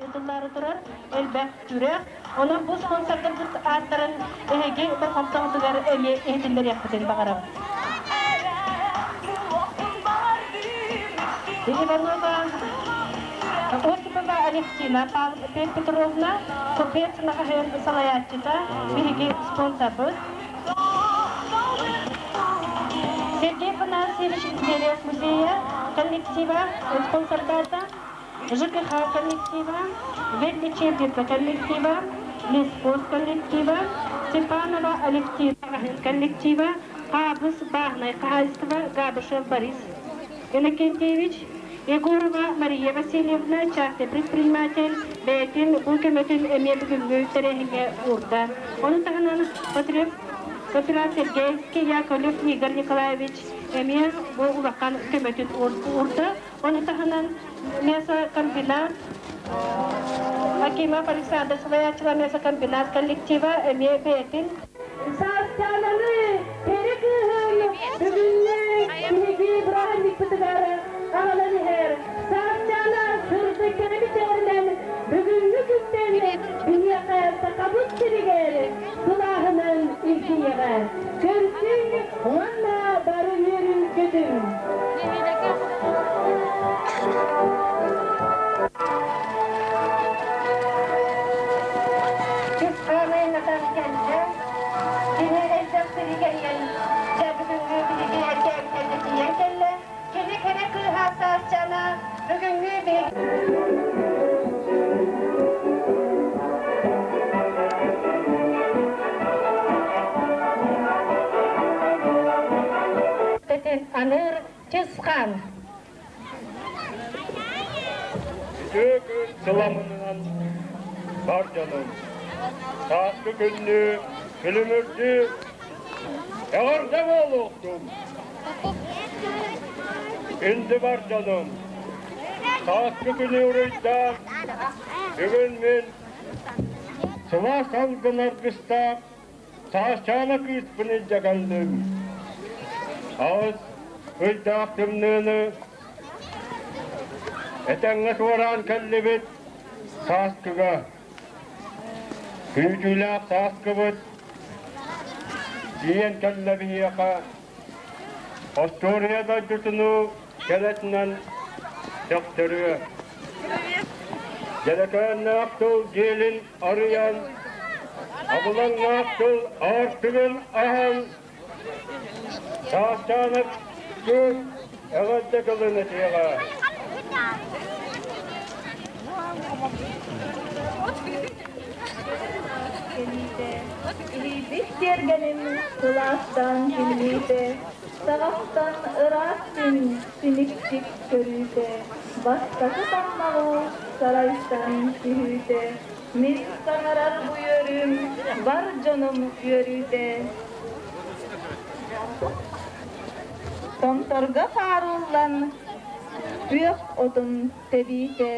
ыытыллаары турар элбэх күрэх. Онон бу спонсордарбыт ааттарын эһиги болҕомтоҕутугар эмиэ иһитиннэриэхпитин баҕарабыт. Иванова Осипова Алевтина Петровна, Купец маҕаһыын салайааччыта, биһиги спонсорбыт. Сергей Афанасьевич Зверев музейа коллектива спонсордаата. ЖКХ коллектива, ветлечебница коллектива, лесхоз коллектива, Степанова Алевтина коллектива, Хаабыс бааһынай хаһаайыстыба Габышев Борис Иннокентьевич, Егорова Мария Васильевна, частный предприниматель, бэйэтин бу көмөтүн эмиэ бүгүҥҥү тэрээһиҥҥэ уурда. Ону таһынан Потреб Кооператив Сергеевский Яковлев Игорь Николаевич эмиэ бу улахан көмөтүн уурда. Ону таһынан мясокомбинат Акимов Александр салайааччылар мясокомбинат коллектива эмиэ бэйэтин Саастаананы кэрэ кыыһын бүгүҥҥү биһиги бырааһынньыкпытыгар аҕалан иһэр Саастаана сырдык кэрэ мичээринэн бүгүҥҥү күнтэн биһиэхэ Сахабыт сиригэр сылааһынан илгийэҕэ. Көрсүҥ уонна бары үөрүҥ көтүҥ! Чысхаан кэллэ, кини элбэх сири кэрийэн, дьэ бүгүҥҥү биһиги эркээбитэргэ тиийэн кэллэ. Кини кэрэ кыыһа Саасчана бүгүҥҥү биһиги Аныыр Чысхаан. Үтүө күн сыламынан бар дьонум, сааскы күннүү күлүмүрдүү эҕэрдэ буолуохтун! Күндү бар дьонум, сааскы күнү уруйдаан, бүгүн мин сылаас салгын аргыстаах Саасчаана кыыспын илдьэ кэллим. Аҕыс ыйдаах тымныыны этэҥҥэ туораан кэллибит сааскыга. Күүтүүлээх сааскыбыт тиийэн кэллэ биһиэхэ. Остуоруйа дойдутунуу кэрэтинэн сөхтөрүө. Дьэрэкээннээх тыл дьиэлин арыйан, абылаҥнаах тыл аартыгын аһан, Саастаанап кыыс эҕэрдэ тылын этиэҕэ. Иһийбит тиэргэним сылаастан тиллиитэ, саҕахтан ыраас күн симиктик көрүүтэ, бастакы таммаҕы сарайтан түһүүтэ, мин саҥарар бу үөрүүм, бар дьонум үөрүүтэ. Томторго хаарыллан күөх отун тэбиитэ.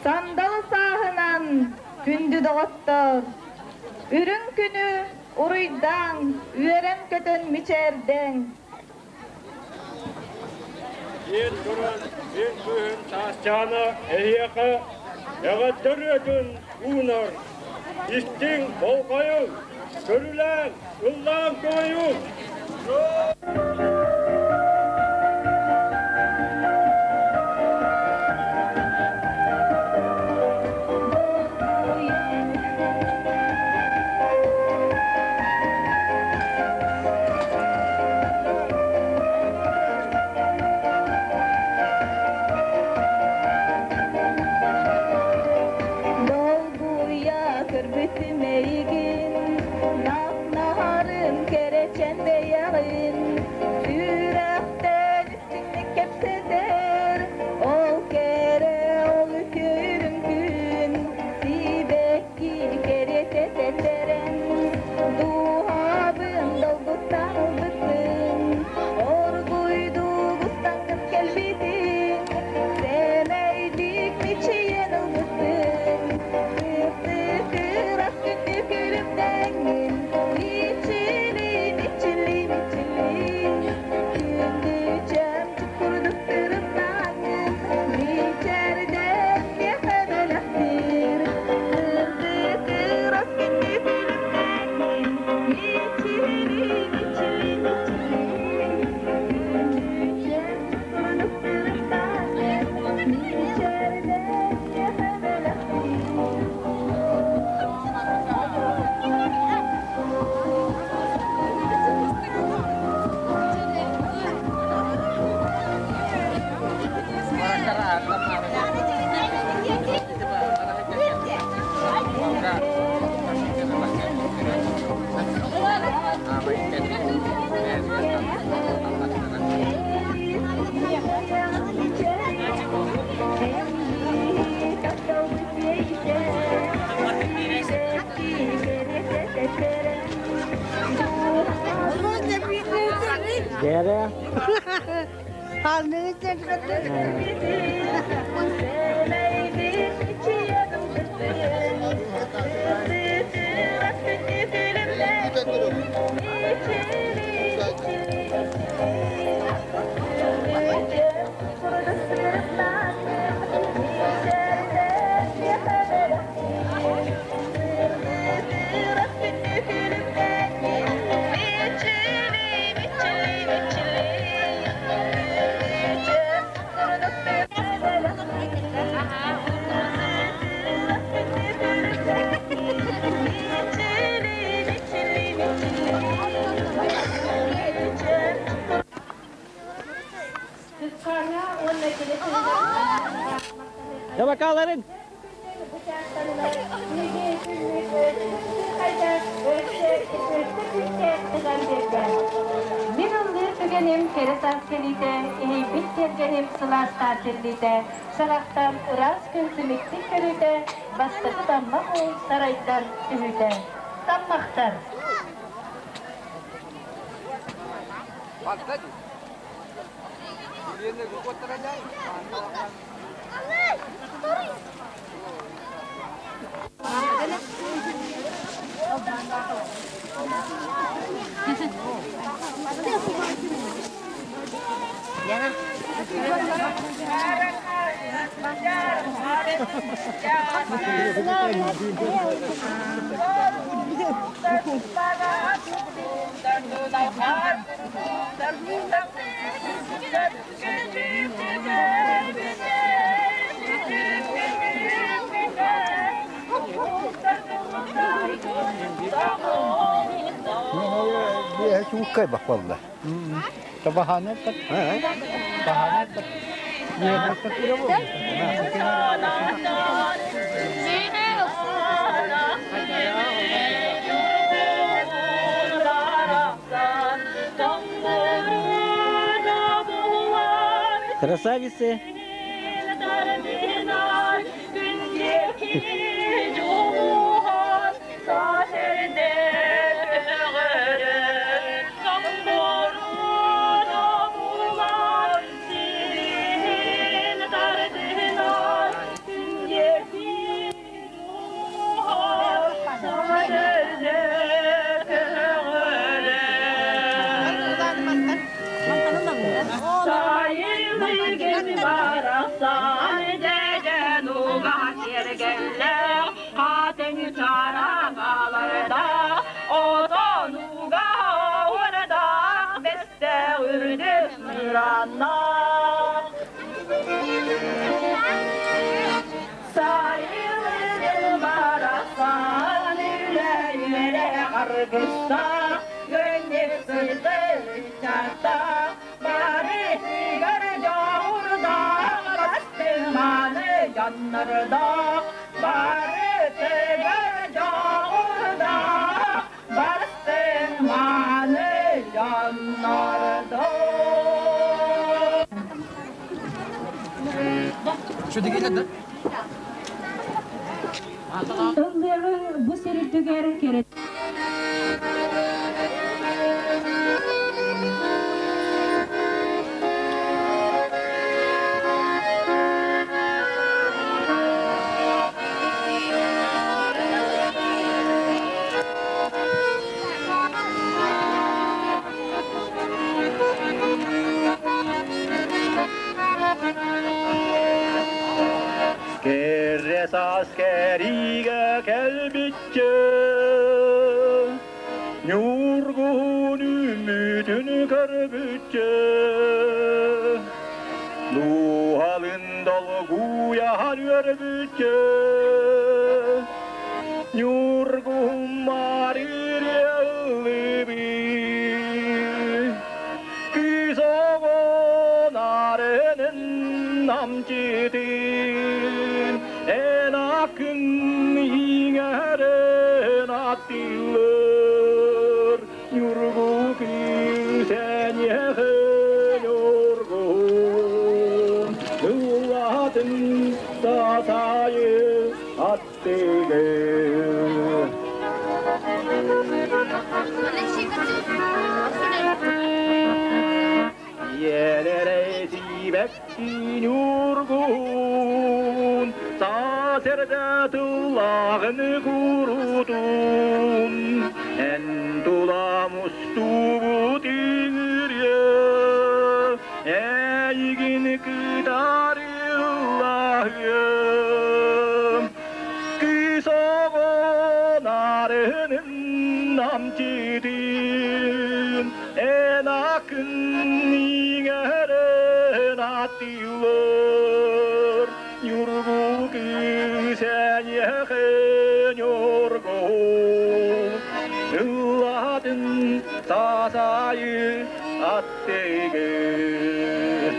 Сандал сааһынан күндү доҕоттор, үрүҥ күнү уруйдааҥ, үөрэн-көтөн мичээрдээҥ. Диэн туран, мин кыыһым Саасчаана эһиэхэ эҕэрдэ ырыатын уунар. Истиҥ, болҕойуҥ, көрүлээҥ, ыллаан туойуҥ! Долгуйа көрбүтүм эйигин, нап-наһарын кэрэчэн бэйэҕин. Табакаларын! Мин ыллыыр түгэним кэрэ саас кэлиитэ, иһийбит тиэргэним сылаастаах тиллиитэ, саҕахтан ыраас күн симиктик көрүүтэ, бастакы таммах уу сарайдар түһүүтэ. Таммахтар! Чууккай бахвалла. Табахана Бахана Красавицы! Ыллыаҕыҥ бу сир үрдүгэр кэрэ Кэрэ саас кэриигэ кэлбиччэ, Ньургуһун үүммүтүн көрбүччэ, Дууһалын долгуйаһан үөрбүччэ, Ньургуһун маарыырыа ыллыбыт, Кыыс оҕо нарынын намчытын, Эн аккын иҥэрэн аттыыллар, Ньургу кыыс эйиэхэ ньургуһун, Ыллаатын сатайы аттыгын. Иэлэрэй Сибэкки ньургуһун, саас эрдэ тыллааҕын курутун, эн тула мустубут иҥириэ, эйигин кытарыллаһыам. Кыыс оҕо нарынын намчытын, эн акын иҥэрэн аттыылар. Ньургу кыыс эйиэхэ ньургу, ыллаатын саас аайы аттыгын.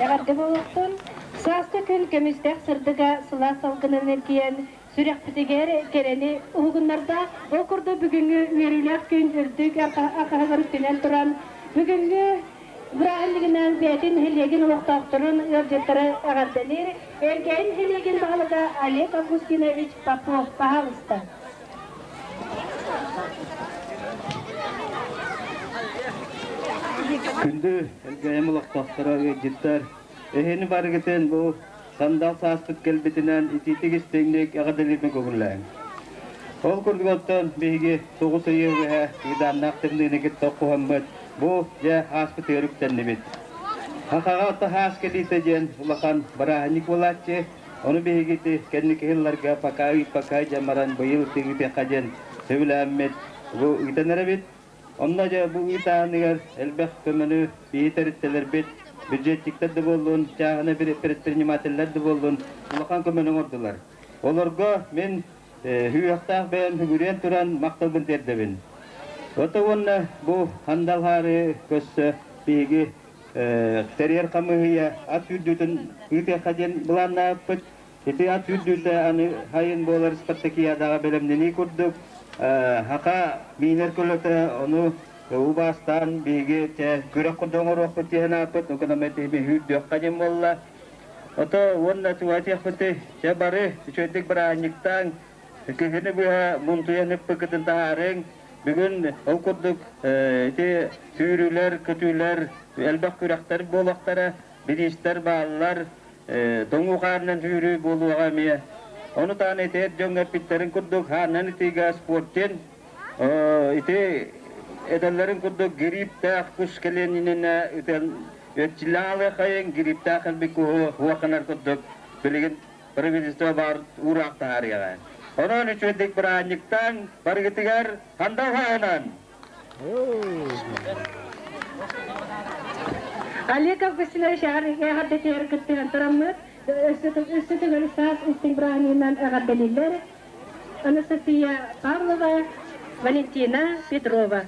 Эҕэрдэ буолуохтун! Сааскы күн көмүстээх сырдыга сылаас салгынын эргийэн, сүрэхпитигэр кэрэни уһугуннарда. Ол курдук бүгүҥҥү үөрүүлээх күн үрдүк арҕаһыгар үктэнэн туран, бүгүҥҥү бырааһынньыгынан бэйэтин нэһилиэгин олохтоохторун ыалдьыттары эҕэрдэлиир Эргээн нэһилиэгин баһылыга Олег Августинович Попов паһаалыста. Күндү Элгээйим олохтоохторо, ыалдьыттар, эһини барыгытын бу сандал сааспыт кэлбитинэн итиитик-истиҥник эҕэрдэлиирбин көҥүллээҥ. Ол курдук оттон биһиги тоҕус ыйы үөһэ ыйдааннаах тымныыны кытта оххуһаммыт бу дьэ ааспытыгар үктэннибит. Хахаҕа отто хаас кэлиитэ диэн улахан бырааһынньык буолааччы. Ону биһиги ити кэнники сылларга пока ыыппакка дьэн баран быйыл тыытыахха диэн сөбүлээммит бу ыытан эрэбит. Онно дьэ бу ыытааһыныгар элбэх көмөнү биһи тэрилтэлэрбит, бюджетчиктэр да буоллун, чааһынай предпринимателлэр да буоллун улахан көмөнү оҥордулар. Олорго мин сүһүөхтээх бэйэм сүгүрүйэн туран махталбын тиэрдэбин. Ото уонна бу Хандалһаары көссө биһиги тэрийэр хамыыһыйа ат сүүрдүүтүн ыытыахха диэн былааннаабыппыт. Ити ат сүүрдүүтэ аны сайын буолар спартакиадаҕа бэлэмнэнии курдук хака миинэр көлөтө ону убаастаан биһиги күрэх курдук оҥоруохпут диэн ааппыт эконометиһи сүүрдүөххэ диэн буолла. Ото уонна тугатыахпытый чэ бары үчүгэйдик бырааһынньыктааҥ күһүнү быһа мунтуйан ыппыккытын таһаарыҥ бүгүн ол курдук ити сүүрүүлэр көтүүлэр элбэх күрэхтэр буолуохтара бириистэр бааллар тоҥуу хаарынан сүүрүү буолуоҕа эмиэ. Ону таһынан ити эр дьоҥҥо эппиттэрин курдук хаанынан ытыыга спортин ити этэллэрин курдук грипптээх кус кэлиэнинэ ытан эрчиллэн алыахайын грипптээх элбик куһу хуоханар курдук билигин правительство баар уураах таһаарыаҕа. Онон үчүгэйдик бырааһынньыктаан барыгытыгар хандал хаһынан! Олег Августинович эҕэрдэтигэр кыттыһан тураммыт, өссө төгүл саас истиҥ бырааһынньыгынан эҕэрдэлииллэр Анастасия Павлова, Валентина Петрова.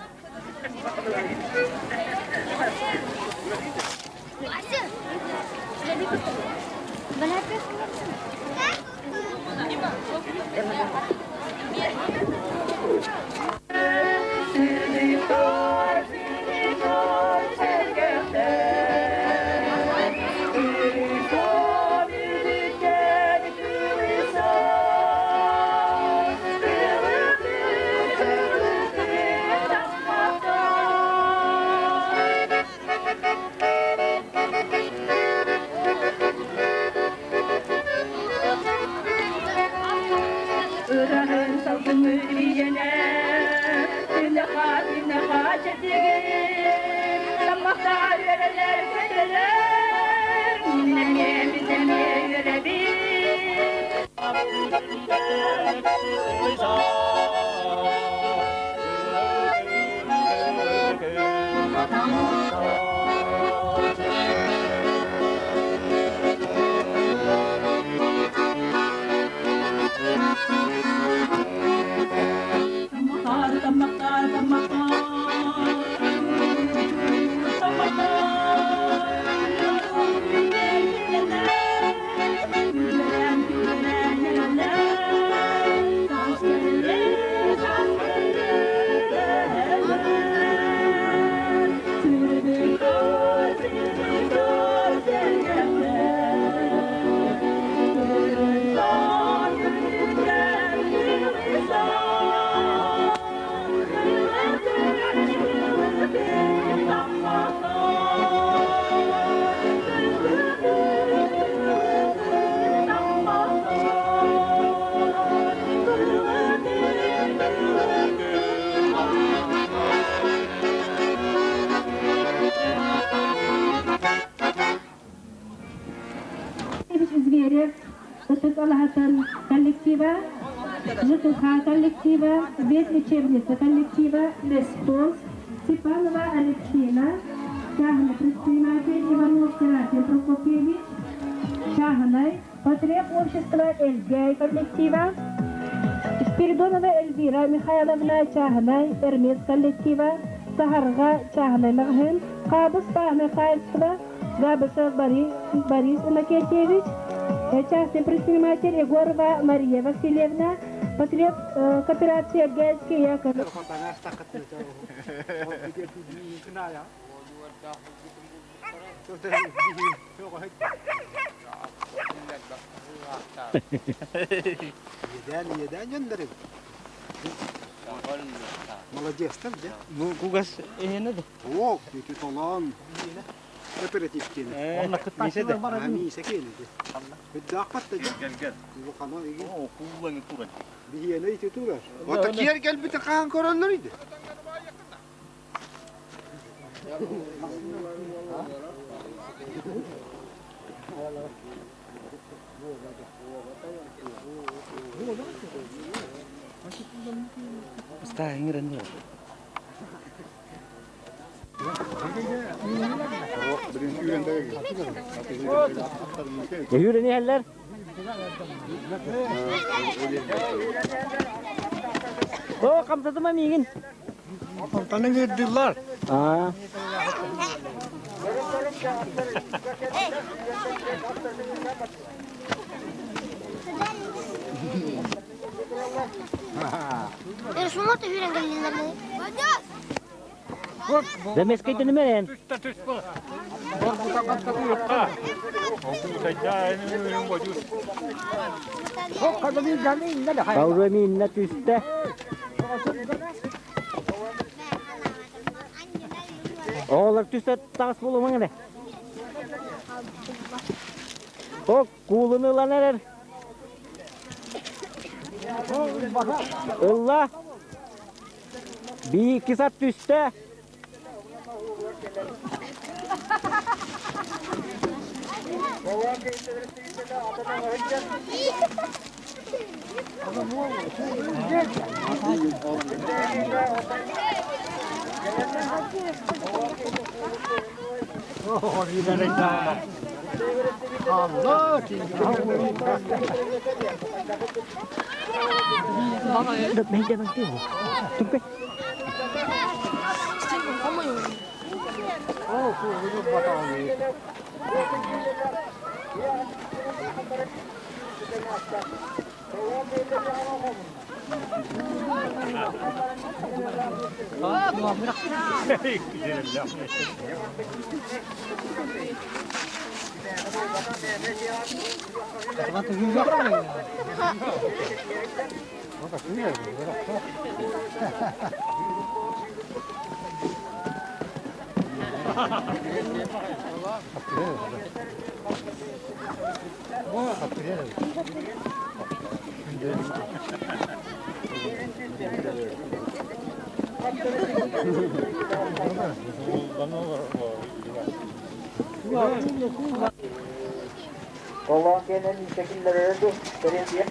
Ыраһын салгыны ийэнэ, Түнэха, түнэха чэтигин, Таммахтар үөрэлэр көтөлөр, Мин эмиэ, мин эмиэ үөрэбин. Зверев Ытык Алаһатын коллектива, ЖКХ коллектива, ветлечебница коллектива, Леспос, Степанова Алексеевна, чааһынай предприниматель Иванов Серафим Прокопьевич, чааһынай потреб общества Элгэй коллектива, Спиридонова Эльвира Михайловна чааһынай Эрмес коллектива, Саһарҕа чааһынай маҕаһыын, Хаабыс бааһынай хаһаайыстыба, Габышев Борис Иннокентьевич, частный предприниматель Егорова Мария Васильевна, потреб кооперация Гельский Яков. Иэдээн, иэдээн дьоннор эбит. Молодецтар дьэ. Бу кугас иһинэ да? О, ити толоон. Оператив киэнэ. Миисэ да? Миисэ киэнэ. Үрдээх да дьэ. Кэл кэл. Улахана игин. Оо, кууллаҥы туран. Биһиэнэ ити турар. Ото киэр кэлбити хаһан көрөллөр иди. Эһүүрэн иһэллэр. О, хамсатыма миигин. Алтаны киирдиллар. Аа. Дэмэскэйдэнимэрэн. Калрыминна түстэ. Оҕолор түстэ таҕыс буолумаҥ эрэ. О, куулун ылан эрэр. Ылла. Биир сат түстэ. Олоон кэнэн исекиллерді терезия.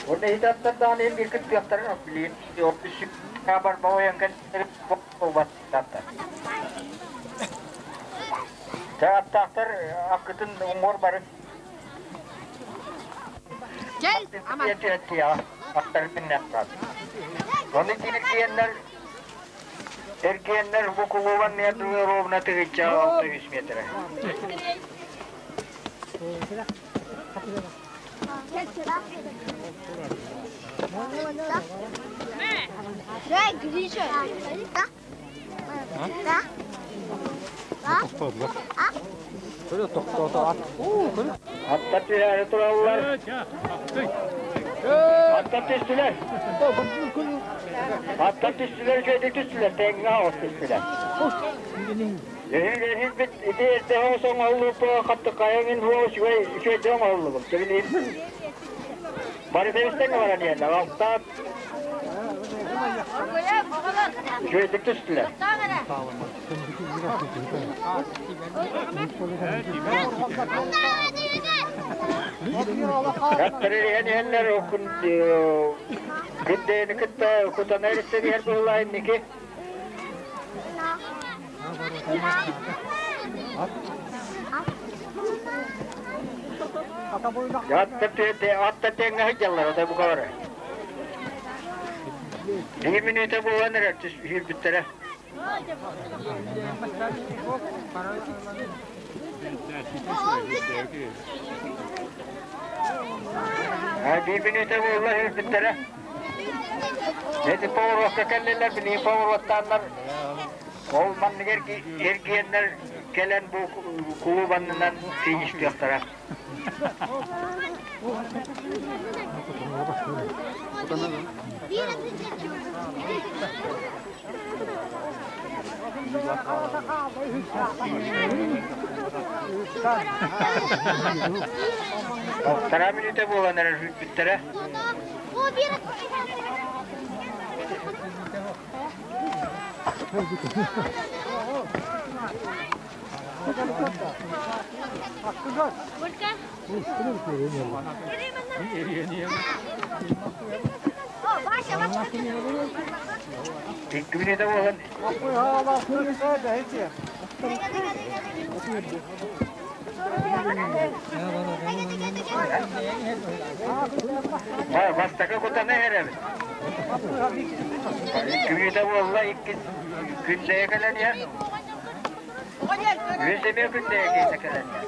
Онда хитаттар даан bir кыттыахтарын билин ордүсүк хабар баоянкан болбаттаттар. Тааттаахтар аккытын уҥуор бары. Кел, аман. Аттар биннэхтар. Оны киргиэннэр эргиэннэр бу кулуубан метр ровно тыгычча 600 метр. Аттар түһээри тураллар. Аттар түстүлэр. Аттар түстүлэр, үчүгэйдик түстүлэр, тэҥҥэ аҕыс түстүлэр. Эһиил бит ити эрдэһэ соҥоллуппа хаттыкайаҥын хуо үчүгэй үчүгэйдик оҥоһуллубут. Билин бары тэбистэн баран иһэллэр. Алтаат үчүгэйдик түстүлэр. Аттар иһэн иһэллэр күндэйини кытта кутана иристэн иһэр быһылаан инники. Атта тэҥҥэ сылдьаллар, отой бука бары. Биир мүнүүтэ буолан эрэр сүүрбүттэрэ. Биир мүнүүтэ буолла сүүрбүттэрэ. Эти поворотка кэллилэр, билигин повороттааннар ол маннык эргиэннэр кэлэн бу кулууп аннынан фиништыахтара. Алтара мүнүүтэ буолан эрэр бүттэрэ. Икки мүнүүтэ буолан Бастакы кутаны эрэбит. Икки мүнүүтэ буолла, иккис күндэйэ кэлэн иһэр. Үс эмиэ күндэйэ киһитэ кэлэн иһэр.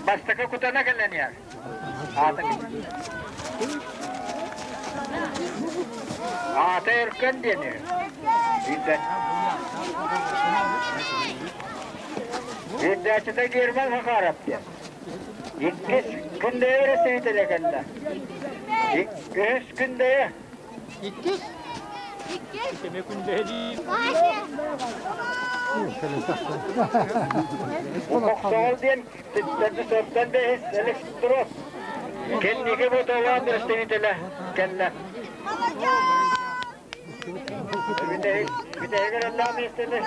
Бастакы кутана кэлэн иһэр. Аата Аата Өркөн диэн үһү. Билбэт. Билбээччитэ Герман Хахаров диэн. Иккис күндэйэ өрөсүһүтэлэ кэллэ. Үһүс күндэйэ. Иккис? Охсоҕол диэн Төрдүс бэһис электрод. Кэнники ботолоон представителэ кэллэ. Бүтэһигэр эллээх миэстэни.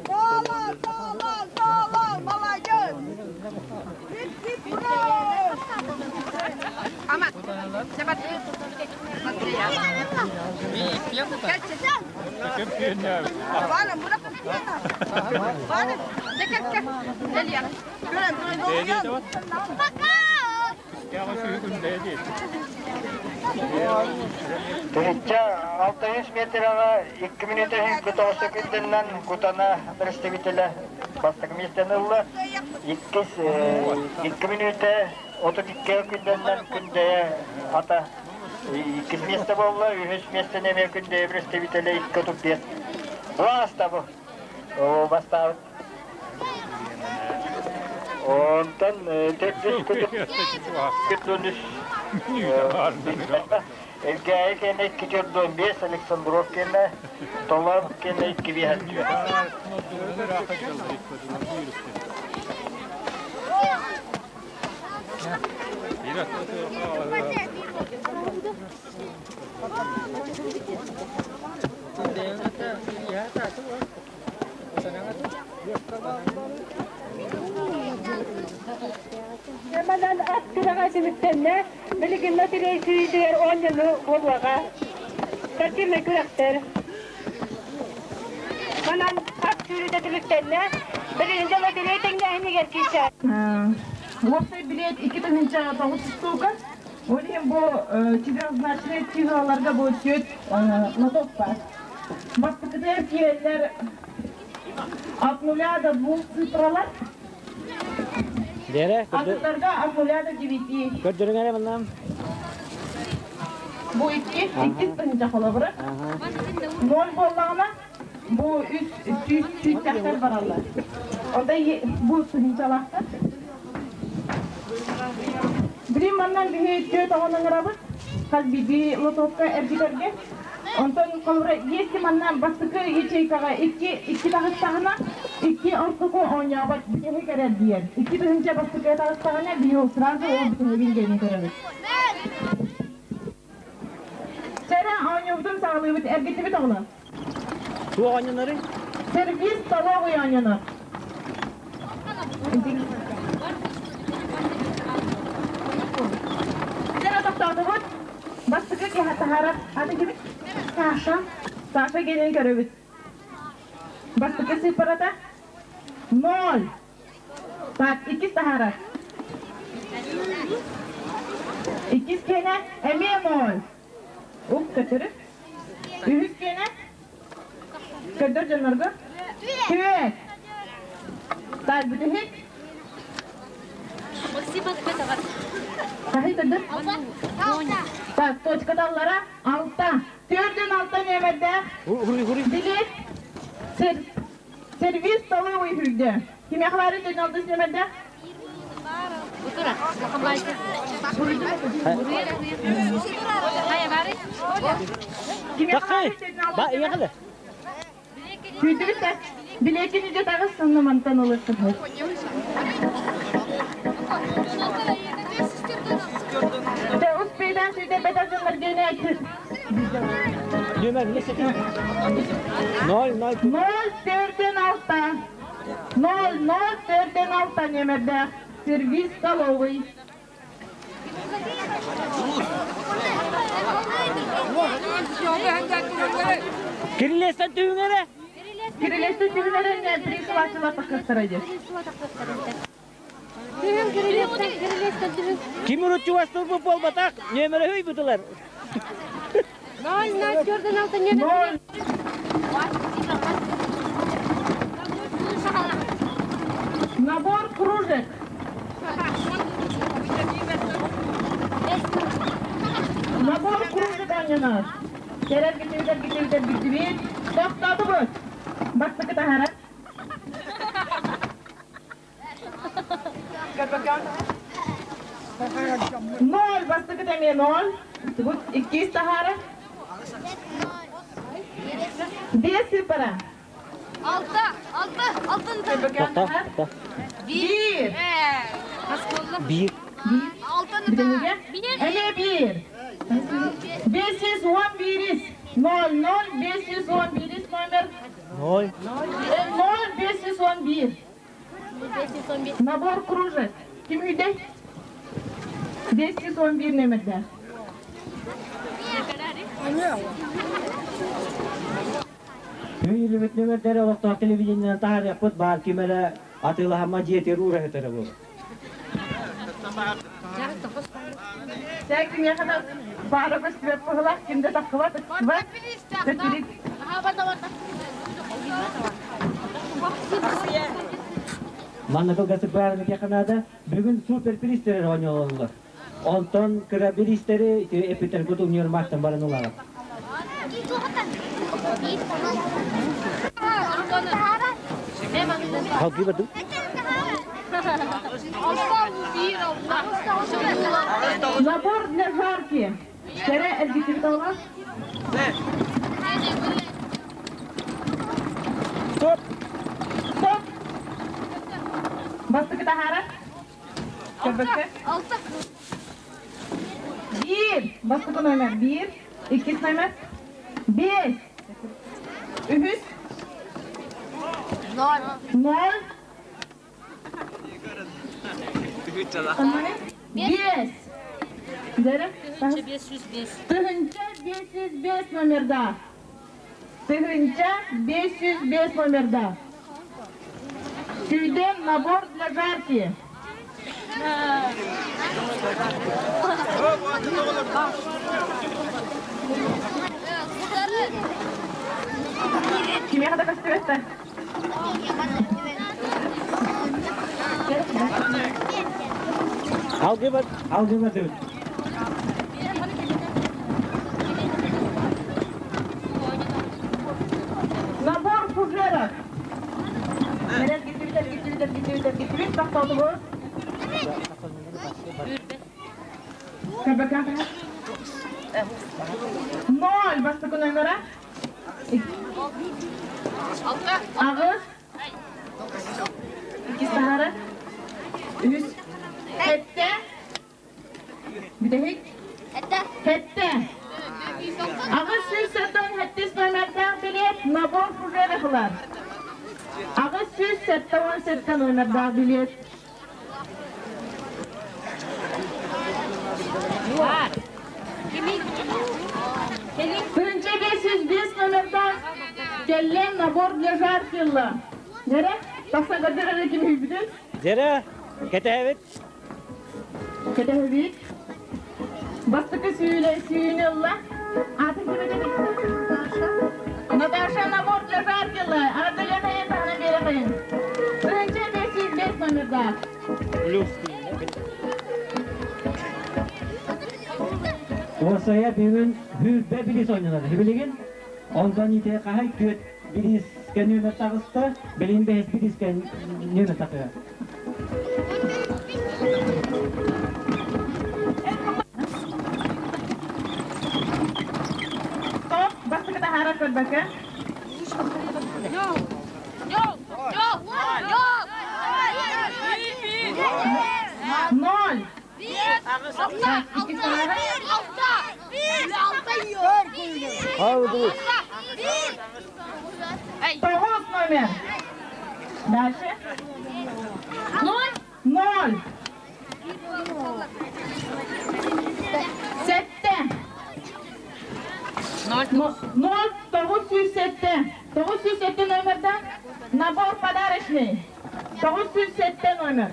Толор, толор, толор, молодец! Хип, хип, ура! Ама, Тыһыынча 600 метраҕа 2 мүнүүтэ 9 секундунан Кутана представителэ бастакы миэстэни ылла. Иккис 2 мүнүүтэ 32 күндэннэн Күндэйэ ата иккис миэстэ буолла, үһүс миэстэни эмиэ Күндэйэ представителэ 2.35. Былааста бу. Бастаабыт. Онтон төрдүс күтүнүс Элгээйи кэннэ 245, Александров кэннэ Толон кэннэ 254. Манан ат күрэҕэ түмүктэннэ. Билигин лотерея сүүйүтүгэр оонньону буолуоҕа. Спортивнай күрэхтэр. Манан ат сүүрүүтэ түмүктэннэ. Билигин дьэ лотерея тэҥнээһинигэр киирсэ. Уопсай билиэт 2009 штука. Ол иһин бу четырехзначнай числоларга бу түөрт лоток баар. Бастакытыгар киирэллэр от нуля до двух цифралар. Дere, Атыттарга от нуля до девяти. Көрдөрүҥ эрэ манна. Бу икки, иккис тыһыынча холобура. Ноль буоллаҕына, бу үс сүүс сүүстэхтэр бараллар. Онто бу тыһыынчалаахтар. Билим маннан биһи түөрт оҕону ыҥырабыт. Хас биирдии лотокка эргитэргэ. Онтон холобура если манна бастакы ячейкаҕа икки икки таҕыстаҕына, икки ортоку оонньообот бүтэһик эрэр диэн. Икки тыһыынча бастакы таҕыстаҕына, биһи сразу ол бүтэһигин диэни көрөбүт. Сэрэ оонньуубутун саҕалыыбыт эргиттибит оҕолор. Туох оонньонорый? Сервис столовый оонньонор. Сэрэ тохтоотубут. Бастакы киһи таһаарар. Аты ким? Саша. Саша кэлин көрөбүт. Бастакы сыыппарата ноль. Так, иккис таһаарар. Иккис киэнэ эмиэ ноль. Ук көтөрү. Үһүс киэнэ көрдөр дьоннорго. Түөрт. Так, бүтэһик. Хаһый көрдөр? Так, точка таллара алта. Түөртүн алта нүөмэрдээх. Билет. Сервис столовый хүрдэ. Кимиэхэ баарый төрдүн алтыс нүөмэрдээх? Кимиэхэ баарый төрдүн алтыс Күүтүбүт да, билиэкин илдьэ таҕыс, сонно мантан ылыаххын. Дьэ, успейдаан сүүйтэрбэтэх дьонноргиэнэ Нүөмэр не Ноль, ноль. Ноль төрдөн алта. Ноль, ноль төрдөн алта нүөмэрдээх. Сервис столовый. Кирилиэстэн түһүҥ эрэ. Кирилиэстэн түһүҥ эрэ присылааччылар тахсыахтара дии. Түһүн кирилиэстэн, кирилиэстэн түһүн. Ким урут чугас турбут буолбатах, нүөмэрэ ыйбытылар. Ноль, ноль, төрдөн алта нүөмэр. Ноль. Набор кружек. Набор кружек оонньонор. Кэрэр гитибитэр гитибитэр гитибит. Тохтоотубут. Бастакы таһара. Ноль бастакы эмиэ ноль. Бу иккис таһаара. Биэс сыыппара. Алта, алта, алтын Тоқта, Биир. Биир. Биир. Эмиэ биир. 511 00 511 номер. Ноль. 0 511. Набор кружек. Ким үйде? 511 нөмірде. Үһүлүбүт нөмердери олохтоох телевидениенэн таһаарыахпыт баар ким эрэ атыылаһама дьиэтигэр уура сытара буолуо. Сэ кимиэхэ да баара көстүбэт быһылаах, ким да тахсыбат, ыксыбат. Төттүрүк. Манна кылгастык баарына наада. Бүгүн супер бириистэр оонньололлор. Онтон кыра бириистэри ити эппиттэргит универмагтан баран ылаҕыт. Халгыы бардым. Набор для жарки. Кэрэ эргитибит оҕо. Стоп! Стоп! Бастакы таһаара. Көрбөккө. Алта. Биир. Бастакы номер биир. Иккис номер. Биэс. Үһүс. Ноль. Ноль. Биэс. Дәрі? 1505 номерда. 1505 номерда. Сүйден набор для жарки. Кимиэхэ да көстүбэт Алгыбат, алгыбат. Набор фужеров. Нерел гитибитер, гитибитер, гитибитер, гитибит, тохтоотубут. КБК. Ноль бастакы номера. Аҕыс. Иккис таһаара. Үс. Сэттэ. Бүтэһик. Сэттэ. 877 номердаах билиэт набор фужеров ылар. 877 номердаах билиэт. Тыһыынча 505 номердаах кэллэн набор для жарки ылла. Дьэрэ, тахсан көрдөр ким үһүйбүтүн? Дьэрэ, кэтэһэбит. Кэтэһэбит. Бастакы сүүлэ сүүнү ылла. Атын ким этэ? Наташа набор для жарки ылла. Ардалена эн таһынан биэрэхин. Тыһыынча 505 номердаах. Плюс. Уосайа бүгүн хүрбэ билис оонньонор. Билигин онтон ити хаһай түөт. бириискэ нүөмэр таҕыста, билигин бэһис бириискэ нүөмэр тахыа. Стоп, бастакы таһаарар көрбөккө. Ноль. Тоҕус номер. Дальше. Ноль. Ноль. Сэттэ. Ноль 907. 907 номерда набор подарочный. 907 номер.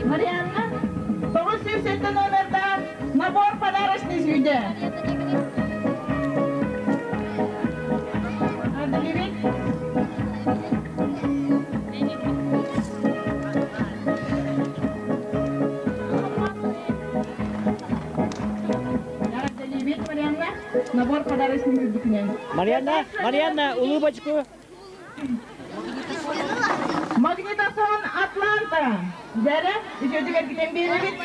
Марианна, 907 номерда набор подарочный сүүйдэ. Эҕэрдэлиибит, Марианна. Набор подарочный үрдүкүнэн. Марианна, Марианна, улыбочку. Магнитофон Атланта. Дьэрэ, үчүгүйдүк эргитэн биэрэбит.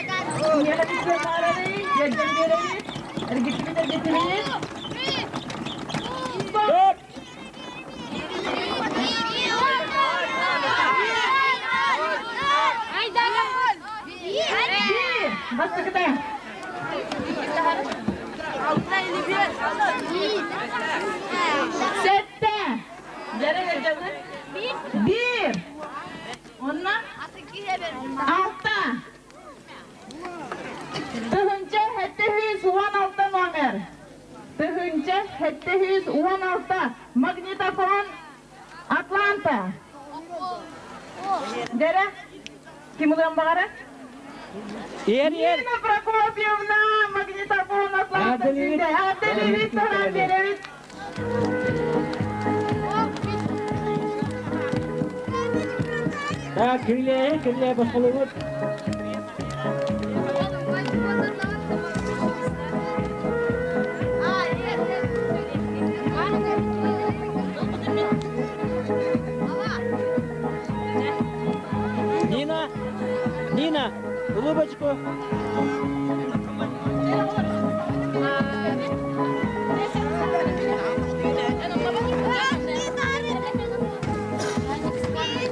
Кимиэхэ түсүө баарарый, эргитэн биэрэбит. Эргиттибит, эргиттибит. Стоп! Биир, бастакыта. Сэттэ. Дьэрэ дьабы. Биир. Онно алта. Тыһыынча 716 номер. 1716 магнитофон Атланта. Дэрэ, ким ылыан баҕара? Иэр, иэр. Нина Прокопьевна, магнитофон Атланта Аделевит. Аделевит, Аделевит. Так, кирилээ, кирилээ, босхолугут. Нина, Нина, улыбочку.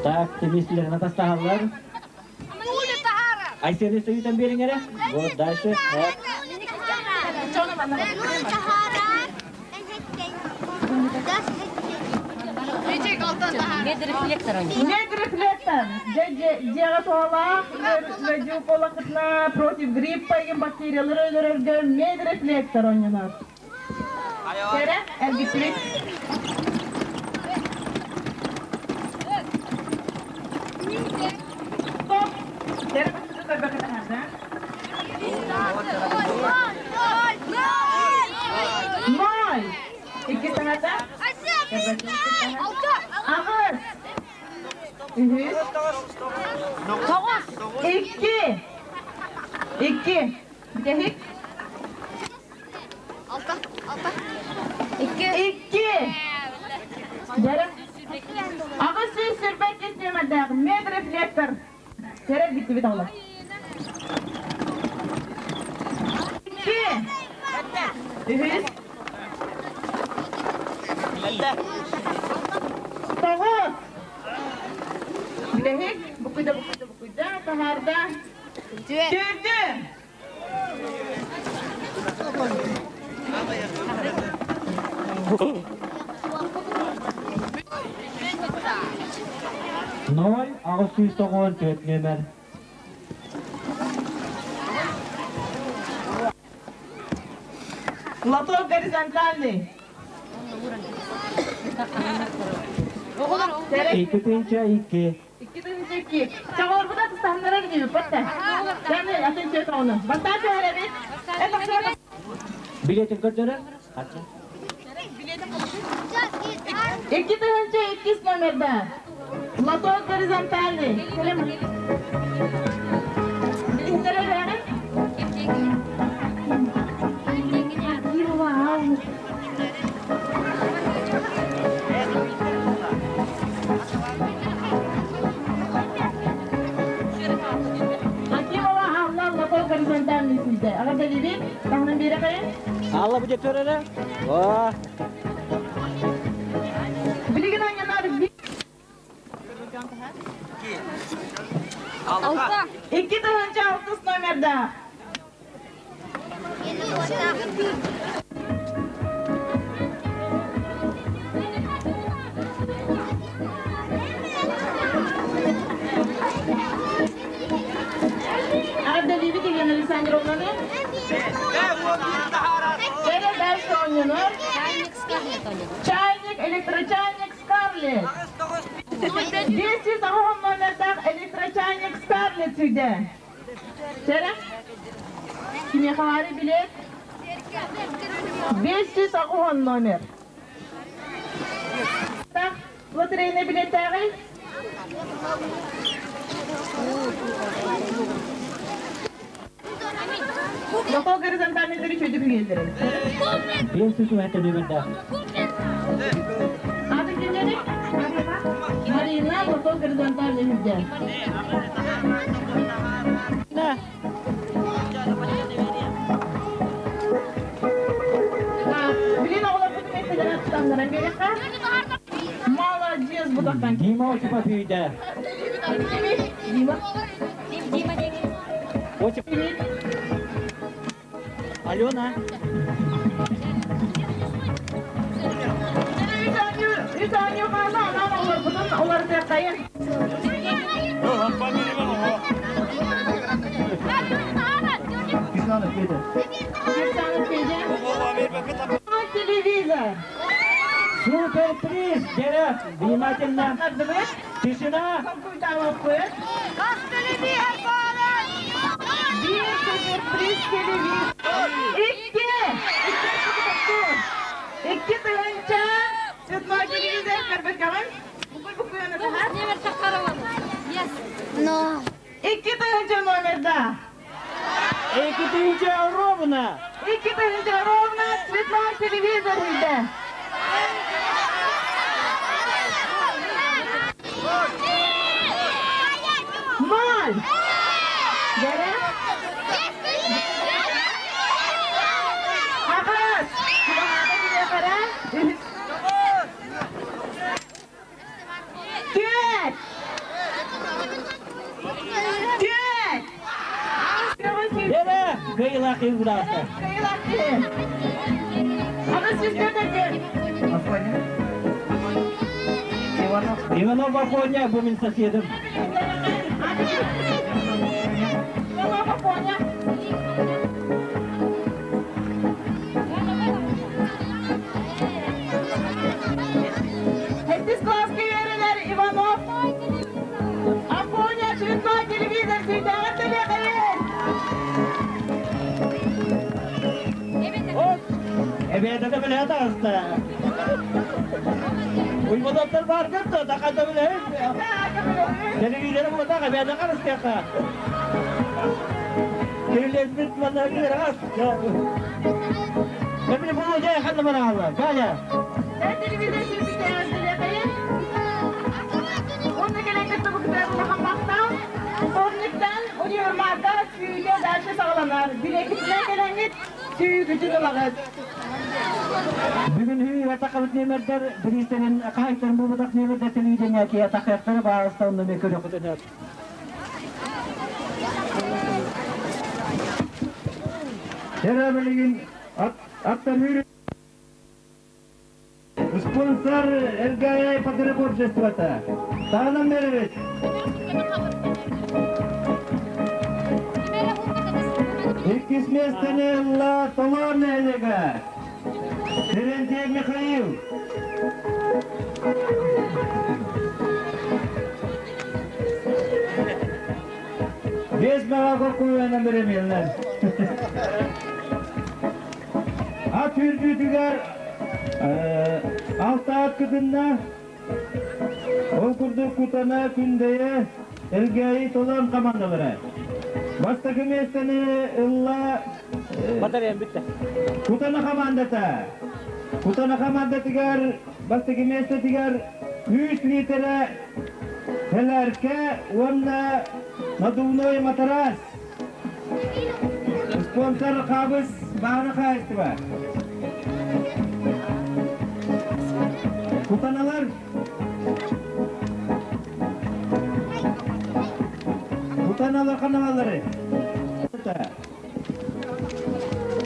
Так, темислерин атастаһаллар. Айсены сөйүтэн биэриҥ эрэ. Вот дальше. Вот. Медрефлектор. Дьиэҕэ туһалаах радиополакытна против гриппа деген бактериялары өлөрөргө медрефлектор оонньонор. Кэрэ, эргиччилик. Стоп! Кэрэ бастакы көрбөккө таһаарда. Ноль! Икки саҥата. Аҕыс. Үһүс. Икки. Икки. Бүтэһик. Алта. Алта. Икки. Икки. Дьэрэ. 822 нүөмэрдээх медрефлектор. Кэрэ бүттүбүт оҕолор. Икки. Үһүс. Тоҕус. Бүтэһик. Букуйда, букуйда, букуйда. Таһаарда. Төрдү. Ноль 894 нүөмэр. Лоток горизонтальный. 2 тыһыынча 2. 2 тыһыынча 2. Чаҕыларбыта тыстаһыннарар диибит батта. Яны атын сөт оҕону. Бастаан түһэрэбит. Билетин көрдөрөр. 2 тыһыынча 2 номерда. Лоток горизонтальный. Ардалиэхэйин. Алла будет өрөрө. О. Билигин оонньонор Алта. 2006 номерда. Ардалиевич Елена Александровнаны. Бere дальше оонньонор. Чайник, электрочайник Скарлетт. 510 номердаах электрочайник Скарлетт сүүйдэ. Сэрэ? Кимиэхэ баары билет? 580 номер. Так, лотерейный билеттээҕий? Лото горизонтальный үчүгэй күһүөллэрин. 500 нөмердаах. Аты кимнери? Марина лото горизонтальный үрдэ. Блин, оҕолорбут миэстэлэрин тутаннаран биэриэххэ. Молодец, бутахтан. Дима Осипов үйдэ. Дима. Дима диэки. Осип. Алена. Үс оонньуу хаала, онон олорбутун уларытыаххайын. Телевизор. Суперприз! Дерек, внимательно. Тишина. Биир суперприз телевизор. Икки! Икки тыһыынча цветной телевизор көрбөккөҕүн. Букуй букуйаны Но. 2000 номерда. 2000 ровно. 2000 ровно цветной телевизор үйдэ. Ноль. Дэрэ? Аҕыс. Түөрт! Түөрт! Дэрэ, кыйылах кыйылаахта. Кыйылахты. Аны сүүстэрдэргэ. Иванов Афоня бу мин соседым. Иванов Афоня. Сэттис кылааска үөрэнэр Иванов Афоня цветной телевизор сүйдэҕин төлүөхэйин! Эбээтэ да билэ таҕыста. Уйбудаттар баар көрдө, такайда билэһин. Телевизоры буотах, эбээтэ харыстыахха. Кирилиэспит манна киирэ Эбили бу дьэ ханна бараалла? Галя. Телевизор сүүрбүтэ төлүөхэйин! Уонна кэлэн кытта бу кытары улахан махтал. Вторниктан универмагка сүүрүүтэ дальше саҕаланар. Билиэккитинэн кэлэҥҥит сүүрүүгүтүн ылаҕыт. Бүгүн үһү атақабыт нөмердер бириистэрин хаһайттарын буолбатах нөмердер телевидение ки атақыахтара баарыстан нөмер көрөхүтөнөр. Кэрэ билигин аттар Спонсор РГА потребобществота. Таанан беребит. Иккис местени ылла Толон нэһилиэгэ. Терентьев Михаил. Бес мага кокуйана беремелер. Ат үрдүтүгэр алта ат кытынна. Ол курдук Кутана, Күндэйэ, Элгээйи Толон командалара. Бастакы миэстэни ылла Батареям бүттэ. Кутана командата. Кутана командатыгар бастакы миэстэтигэр 3 литра Тэлээркэ уонна надувной матрас. Спонсор Хабыс. баҕана хаһаайыстыба. Кутаналар Кутаналар ханалары.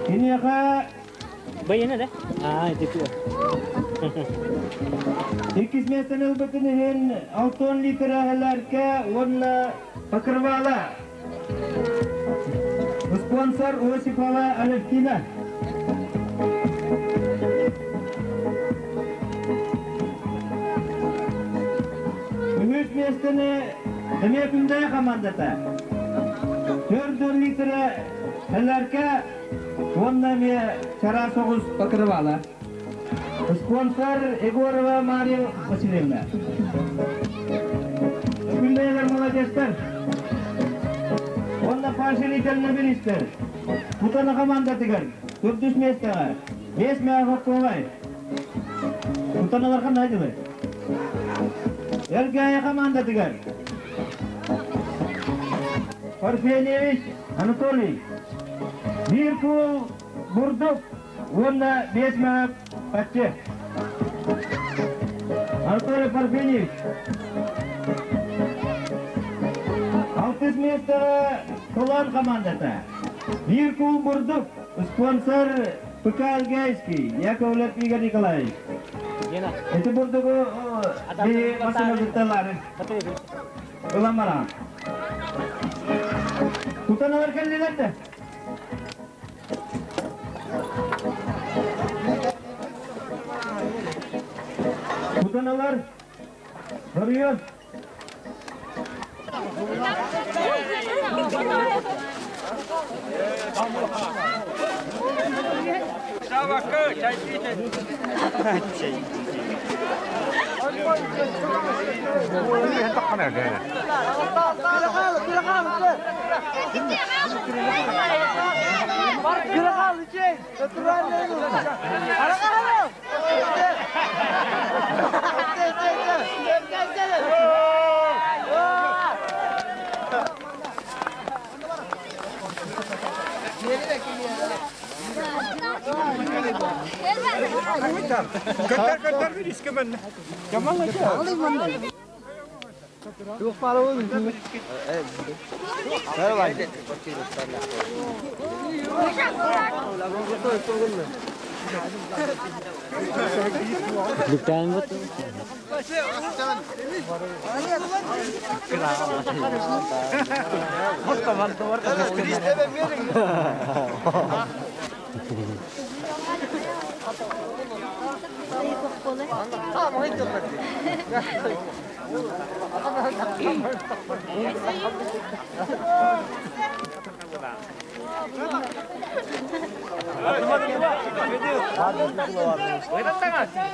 Киниэхэ Байына да? Аа, ити Иккис миэстэни ылбытын иһин 60 литр уонна покрывала. Спонсор Осипова Алевтина. Үһүс миэстэни эмиэ Күндэйэ хамаандата. 4 литра ЛРК уонна эмиэ чараас оҕус покрывала. Спонсор Егорова Мария Васильевна. Күндэйэлэр молодецтар. Уонна поощрительный министр. Кутана командатыгар төрдүс миэстэҕэ 5 мээхэ куолай. Кутаналар ханна дылы? Элгээйи командатыгар Парфеньевич Анатолий биир куул бурдук уонна 5 мээк паччы. Анатолий Парфеньевич алтыс миэстэҕэ Толоон командата биир куул бурдук спонсор ПК Элгээйский Яковлев Игорь Николаевич. Ити бурдугу биһи массыына Ылан бараҕын. Тутан ылар кэллилэр да. Тутан ылар. Соруйуон. Көтөр-көтөр рискэ манна.